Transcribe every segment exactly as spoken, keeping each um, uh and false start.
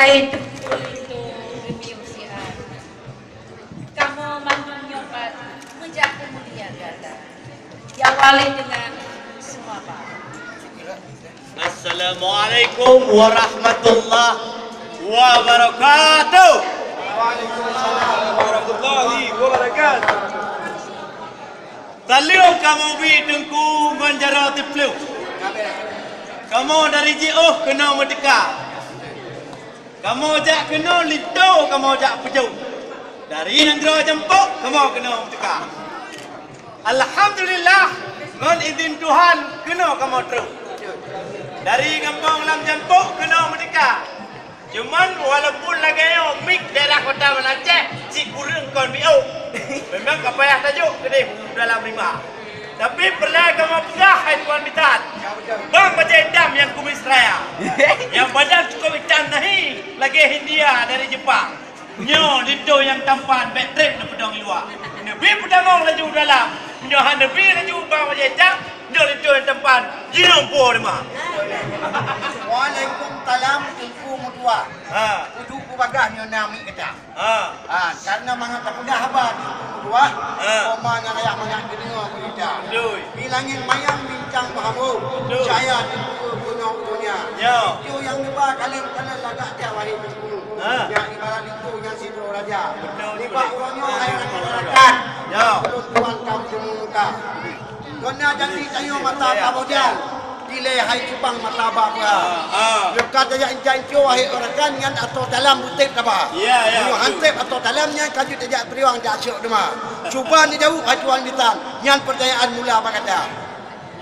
Hai Teungku Linto Reumi Usian, kamoe mandum nyoe pat meujak peumulia gata. Diawali dengan seumabat. Assalamualaikum warahmatullahi wabarakatuh. Waalaikumsalam warahmatullahi wabarakatuh. Saleuem kamoe bi Teungku ngon jaroe siplôh. Kamoe dari jiôh keunoe meuteuka. Kamoe jak keunoe linto, kamoe jak peujeuet. Dari nanggroe Jampok kamoe keunoe meuteuka. Alhamdulillah, ngon idhin Tuhan keunoe kamoe trôh. Dari gampông lam Jampok keunoe meuteuka. Cuman walaupun lagèe nyoe mik daerah Kota Banda Aceh, cit kureueng kon miôk. Memang ka payah tajok keudeh dalam lima. Tapi peureulèe kamoe peugah, hai Tuan Bisan, Bang Bajèe Itam nyang kumis raya, nyang badan cukup itam nahi lagèe Hindia dari Jepang. Nyoe linto nyang tampan bèk trép neupeudong i luwa. Neubi peutamong laju u dalam. Nyoe hana neubi laju Bang Bajèe Itam, nyoe linto nyang tampan jinoe po teuma. Waalaikumsalam, Teungku meutuah. Ha. Kudu kubagah nyoe na miet gata. Ha. Ha, karena mangat tapeugah haba Teungku meutuah, ha, koma nyang layak mangat geudeungoe beurita. Beutôi. Di langèt mayang bintang meuhambô, beutôi, cahya di buku gunong dunia. Ya. Linto nyang neuba kalon-kalon lagak that wahé Teungku. Ha. Nyang ibarat linto nyang sidroe raja. Beutôi. Nibak uroe nyoe hai rakan-rakan. Ya. Ulôn tuan ka meuteumeung muka. Kon na janji tanyoe mata tabojang, dilèe hai cupang mata ba peue. Ah, ah. Nyoe ka tajak incan cue wahé rakan nyan atô dalam butép taba. Ya, ya, beutôi. Nyoe han sép atô dalam nyan ka jeuet tajak peuriwang jak syok teuma. Cuba neujaweueb hai Tuan Bisan, nyan peurtanyaan mula bak gata.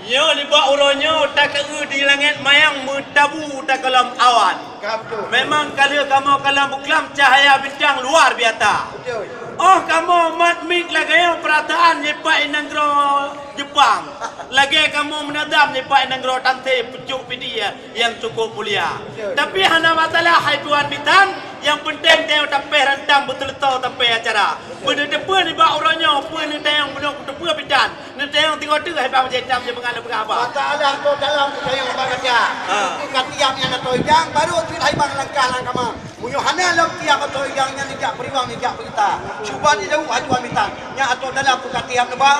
Nyoe nibak uroe nyoe takeu di langèt mayang meutabu takalon awan. Ka beutôi. Memang ka lheueh kamoe kalon beuklam cahya bintang luar biasa. Beutôi. Óh kamoe mat mik lagèe nyoe peurasaan nyoe pat i nanggroe Jepang. Lagèe kamoe meunadam nyoe pat i nanggroe Tante pucôk Pidie nyang cukup mulia. Beutôi. Tapi hana masalah hai Tuan Bisan, nyang peunteng tanyoe tapéh rantang beuseuleusoe sampai acara. Beutôi. Beuneuteupeu nibak uroe nyoe peue neutanyong bunoe kuteupeu Bisan. Neutanyong singoh teuk hai Bang Jai Tam jeuet beungoh lôn peugah haba. Masalah atô dalam neutanyong bak gata. Ha. Ka tiam nyan atô idang, barô cit hai Bang langkah lam kama. Meunyoe hana lom tiam atô idang nyan neujak peuriwang, neujak peurintah. Cuba neujaweueb hai Tuan Bisan. Nyan atô dalam peue ka tiam neuba?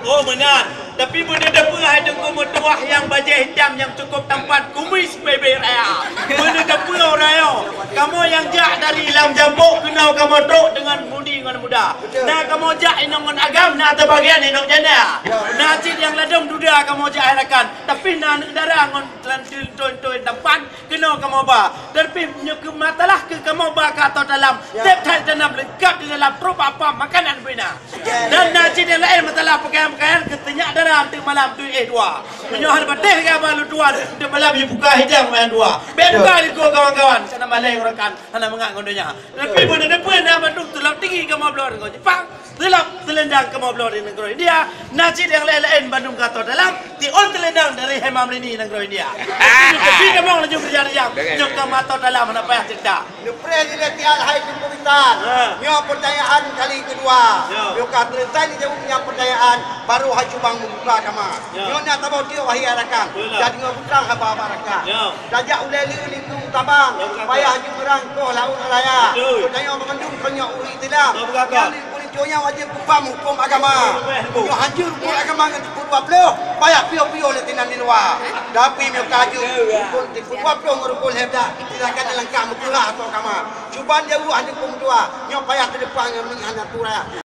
Oh, meunan. Tapi beuneuteupeu hai Teungku meutuah nyang bajèe itam nyang cukôp tampan kumis bèe-bèe raya. Beuneuteupeu raya. Kamoe nyang jak dari lam Jampok keunoe kamoe trôk deungon mudi ngon muda. Beutôi. Na kamoe jak inong ngon agam, na teubagian inong janda. Ya. Na cit nyang ladôm duda kamoe jak hai rakan, tapi na aneuk dara ngon linto-linto tampan keunoe kamoe ba. Tapi nyoe keu masalah keu kamoe ba ka atô dalam. Ya. Tiep that tanam leungkap di dalam trôk bak pam makanan bina. Ya, ya. Dan na cit nyang laén masalah pakaian-pakaian keu sinyak dara teuk malam tujoh éh dua. Meunyoe hana patéh ka ba lôn tuan, teuk malam jibuka hidang meunan dua. Bèk buka likôt kawan-kawan, sana malèe rakan, hana mangat ngon donya. Tapi beuneuteupeu na bandum teulap tinggi kamoe bloe deungon Jepang. Teulap teulendang kamoe bloe di nanggroe India. Na cit nyang laén-laén bandum ka atô dalam. Tiôn teulendang dari Hema Melini nanggroe India. Tapi kamoe laju beureuja-reujang. Nyoe ka atô dalam hana payah ceurita. Neupreh lé tiat hai Teungku Bisan. Ha. Nyoe peurtanyaan kali keudua. Ya. Nyoe ka teureutai neujaweueb nyan peurtanyaan, barô hai Cubang meubuka kama. Ya. Nyoe na saboh tiôp wahé rakan. Beutôi lah. Jadi ngon bukang haba bak rakan. Ya. Tajak ulèe lé lintung tabang, ya, beutôi, payah jeuet meurangkoh laôt raya. Beutôi. Geutanyoe banmandum keunoe ureueng Islam. Ya, beutôi. Nyan ureueng Cina wajéb peupaham hukôm agama. Ya, beutôi. Meunyoe hanjeuet rukôn agama ngon siplôh dua plôh, payah piôh-piôh lé sinan di luwa. Tapi meunyoe ka hanjeuet rukôn siplôh dua plôh ngon rukôn lhèe blah, silakan neulangkah meukeurah atô agama. Cuba jaweueb hana peue meutuah, nyoe payah teuleupah ngon minyeuk hana tura.